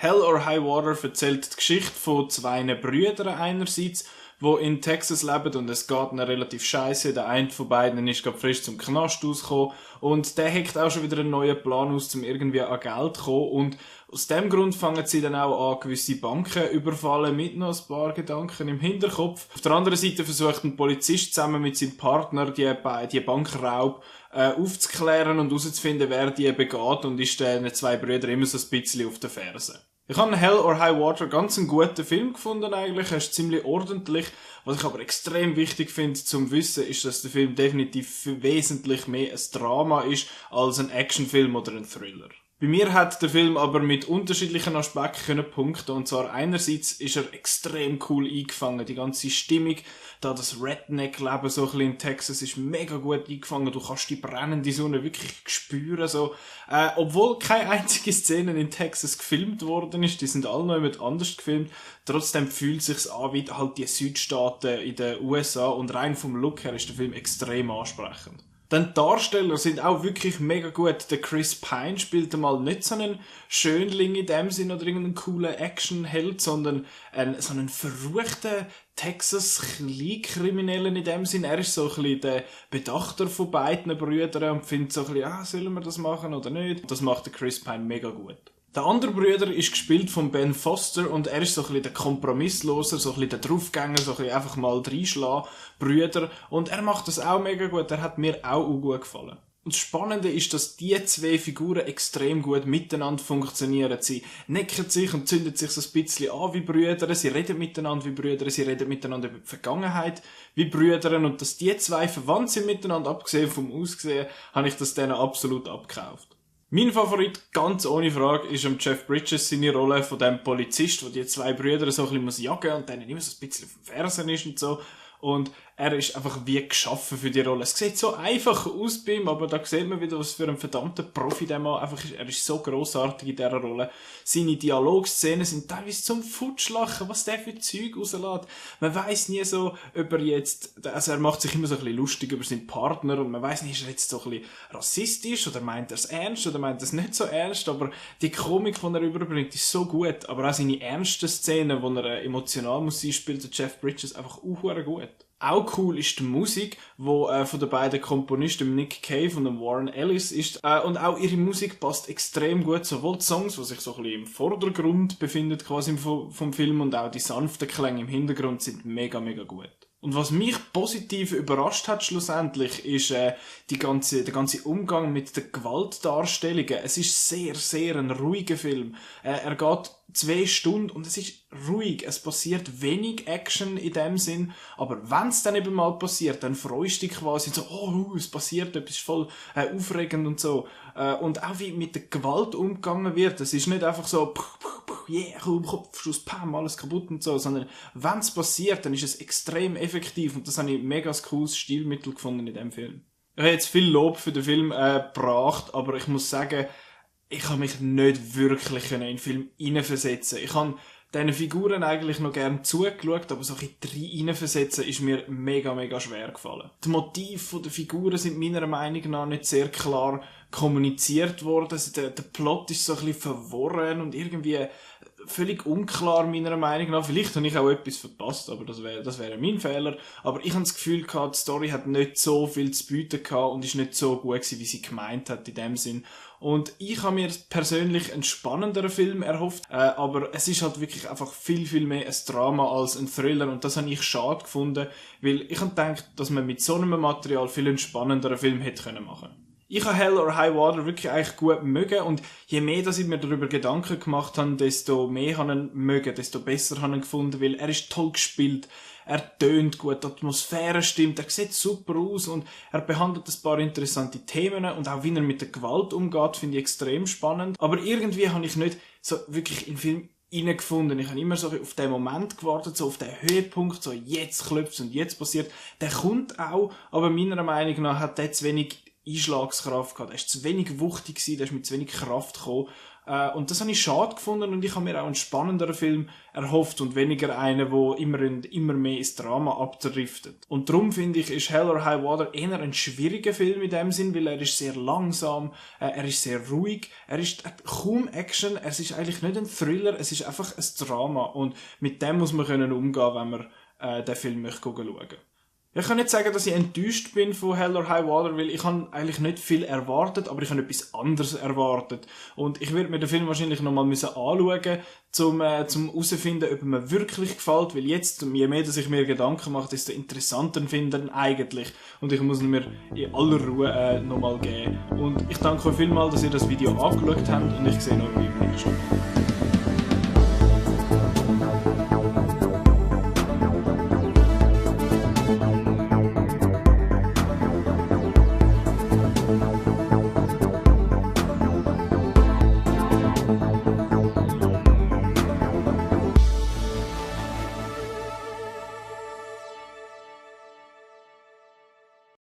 Hell or High Water erzählt die Geschichte von zwei Brüdern einerseits, die in Texas leben und es geht ihnen relativ scheiße. Der eine von beiden ist gerade frisch zum Knast rausgekommen und der heckt auch schon wieder einen neuen Plan aus, um irgendwie an Geld zu kommen. Und aus dem Grund fangen sie dann auch an, gewisse Banken überfallen mit noch ein paar Gedanken im Hinterkopf. Auf der anderen Seite versucht ein Polizist zusammen mit seinem Partner die Bankraub aufzuklären und herauszufinden, wer die begeht, und ist den zwei Brüdern immer so ein bisschen auf den Fersen. Ich habe Hell or High Water ganz einen guten Film gefunden eigentlich. Er ist ziemlich ordentlich. Was ich aber extrem wichtig finde zum Wissen, ist, dass der Film definitiv wesentlich mehr ein Drama ist als ein Actionfilm oder ein Thriller. Bei mir hat der Film aber mit unterschiedlichen Aspekten punkten. Und zwar einerseits ist er extrem cool eingefangen. Die ganze Stimmung, da das Redneck-Leben so ein bisschen in Texas ist mega gut eingefangen. Du kannst die brennende Sonne wirklich spüren. So. Obwohl keine einzige Szene in Texas gefilmt worden ist, die sind alle noch jemand anders gefilmt. Trotzdem fühlt es sich an wie halt die Südstaaten in den USA. Und rein vom Look her ist der Film extrem ansprechend. Dann die Darsteller sind auch wirklich mega gut. Der Chris Pine spielt einmal nicht so einen Schönling in dem Sinn oder irgendeinen coolen Actionheld, sondern so einen verruchten Texas-Kleinkriminellen in dem Sinn. Er ist so ein bisschen der Bedachter von beiden Brüdern und findet so ein bisschen, sollen wir das machen oder nicht? Das macht der Chris Pine mega gut. Der andere Bruder ist gespielt von Ben Foster und er ist so ein bisschen der Kompromissloser, so ein bisschen der Draufgänger, so ein bisschen einfach mal reinschlagen Brüder, und er macht das auch mega gut, er hat mir auch gut gefallen. Und das Spannende ist, dass die zwei Figuren extrem gut miteinander funktionieren. Sie necken sich und zünden sich so ein bisschen an wie Brüder, sie reden miteinander wie Brüder, sie reden miteinander über die Vergangenheit wie Brüder, und dass die zwei verwandt sind miteinander, abgesehen vom Aussehen, habe ich das denen absolut abgekauft. Mein Favorit, ganz ohne Frage, ist Jeff Bridges seine Rolle von dem Polizist, der die zwei Brüder so ein bisschen jagen muss und denen immer so ein bisschen auf dem Fersen ist und so. Und er ist einfach wie geschaffen für die Rolle. Es sieht so einfach aus bei ihm, aber da sieht man wieder, was für ein verdammter Profi der Mann einfach ist. Er ist so grossartig in dieser Rolle. Seine Dialogszenen sind teilweise zum Futschlachen, was der für Zeug rauslässt. Man weiss nie so, ob er jetzt, also er macht sich immer so ein bisschen lustig über seinen Partner und man weiss nicht, ist er jetzt so ein bisschen rassistisch oder meint er es ernst oder meint er es nicht so ernst, aber die Komik, die er überbringt, ist so gut. Aber auch seine ernsten Szenen, wo er emotional muss sein, spielt der Jeff Bridges einfach auch gut. Auch cool ist die Musik, wo von den beiden Komponisten, Nick Cave und Warren Ellis ist. Und auch ihre Musik passt extrem gut. Sowohl die Songs, die sich so ein bisschen im Vordergrund befinden, quasi vom Film, und auch die sanften Klänge im Hintergrund sind mega, mega gut. Und was mich positiv überrascht hat schlussendlich, ist der ganze Umgang mit den Gewaltdarstellungen. Es ist sehr, sehr ein ruhiger Film. Er geht 2 Stunden und es ist ruhig. Es passiert wenig Action in dem Sinn, aber wenn es dann eben mal passiert, dann freust du dich quasi so, es passiert etwas, voll aufregend und so. Und auch wie mit der Gewalt umgegangen wird. Es ist nicht einfach so, komm, Kopfschuss, pam, alles kaputt und so, sondern wenn es passiert, dann ist es extrem effektiv, und das habe ich mega cooles Stilmittel gefunden in dem Film. Ich habe jetzt viel Lob für den Film gebracht, aber ich muss sagen, ich habe mich nicht wirklich in den Film hineinversetzen. Ich habe diesen Figuren eigentlich noch gerne zugeschaut, aber so ein bisschen hineinversetzen ist mir mega, mega schwer gefallen. Die Motive der Figuren sind meiner Meinung nach nicht sehr klar kommuniziert worden. Also der Plot ist so ein bisschen verworren und irgendwie völlig unklar meiner Meinung nach. Vielleicht habe ich auch etwas verpasst, aber das wäre mein Fehler. Aber ich habe das Gefühl gehabt, die Story hat nicht so viel zu bieten gehabt und ist nicht so gut gewesen, wie sie gemeint hat in dem Sinn. Und ich habe mir persönlich einen spannenderen Film erhofft, aber es ist halt wirklich einfach viel, viel mehr ein Drama als ein Thriller, und das habe ich schade gefunden, weil ich habe gedacht, dass man mit so einem Material viel einen spannenderen Film hätte machen können. Ich habe Hell or High Water wirklich eigentlich gut mögen, und je mehr, dass ich mir darüber Gedanken gemacht habe, desto mehr habe ich ihn mögen, desto besser habe ich ihn gefunden, weil er ist toll gespielt, er tönt gut, die Atmosphäre stimmt, er sieht super aus und er behandelt ein paar interessante Themen, und auch wie er mit der Gewalt umgeht, finde ich extrem spannend. Aber irgendwie habe ich nicht so wirklich in den Film reingefunden. Ich habe immer so auf den Moment gewartet, so auf den Höhepunkt, so jetzt klopft's und jetzt passiert. Der kommt auch, aber meiner Meinung nach hat der zu wenig Einschlagskraft gehabt, der ist zu wenig wuchtig gewesen, der ist mit zu wenig Kraft gekommen. Und das habe ich schade gefunden und ich habe mir auch einen spannenderen Film erhofft und weniger einen, der immer mehr ins Drama abdriftet. Und darum finde ich, ist Hell or High Water eher ein schwieriger Film in dem Sinn, weil er ist sehr langsam, er ist sehr ruhig, er ist kaum Action, es ist eigentlich nicht ein Thriller, es ist einfach ein Drama und mit dem muss man können umgehen, wenn man den Film möchte schauen. Ich kann nicht sagen, dass ich enttäuscht bin von Hell or High Water, weil ich habe eigentlich nicht viel erwartet, aber ich habe etwas anderes erwartet. Und ich werde mir den Film wahrscheinlich nochmal anschauen, zum herauszufinden, ob er mir wirklich gefällt, weil jetzt, je mehr dass ich mir Gedanken mache, desto interessanter finde ich eigentlich. Und ich muss ihn mir in aller Ruhe nochmal geben. Und ich danke euch vielmals, dass ihr das Video angeschaut habt und ich sehe euch beim nächsten Mal.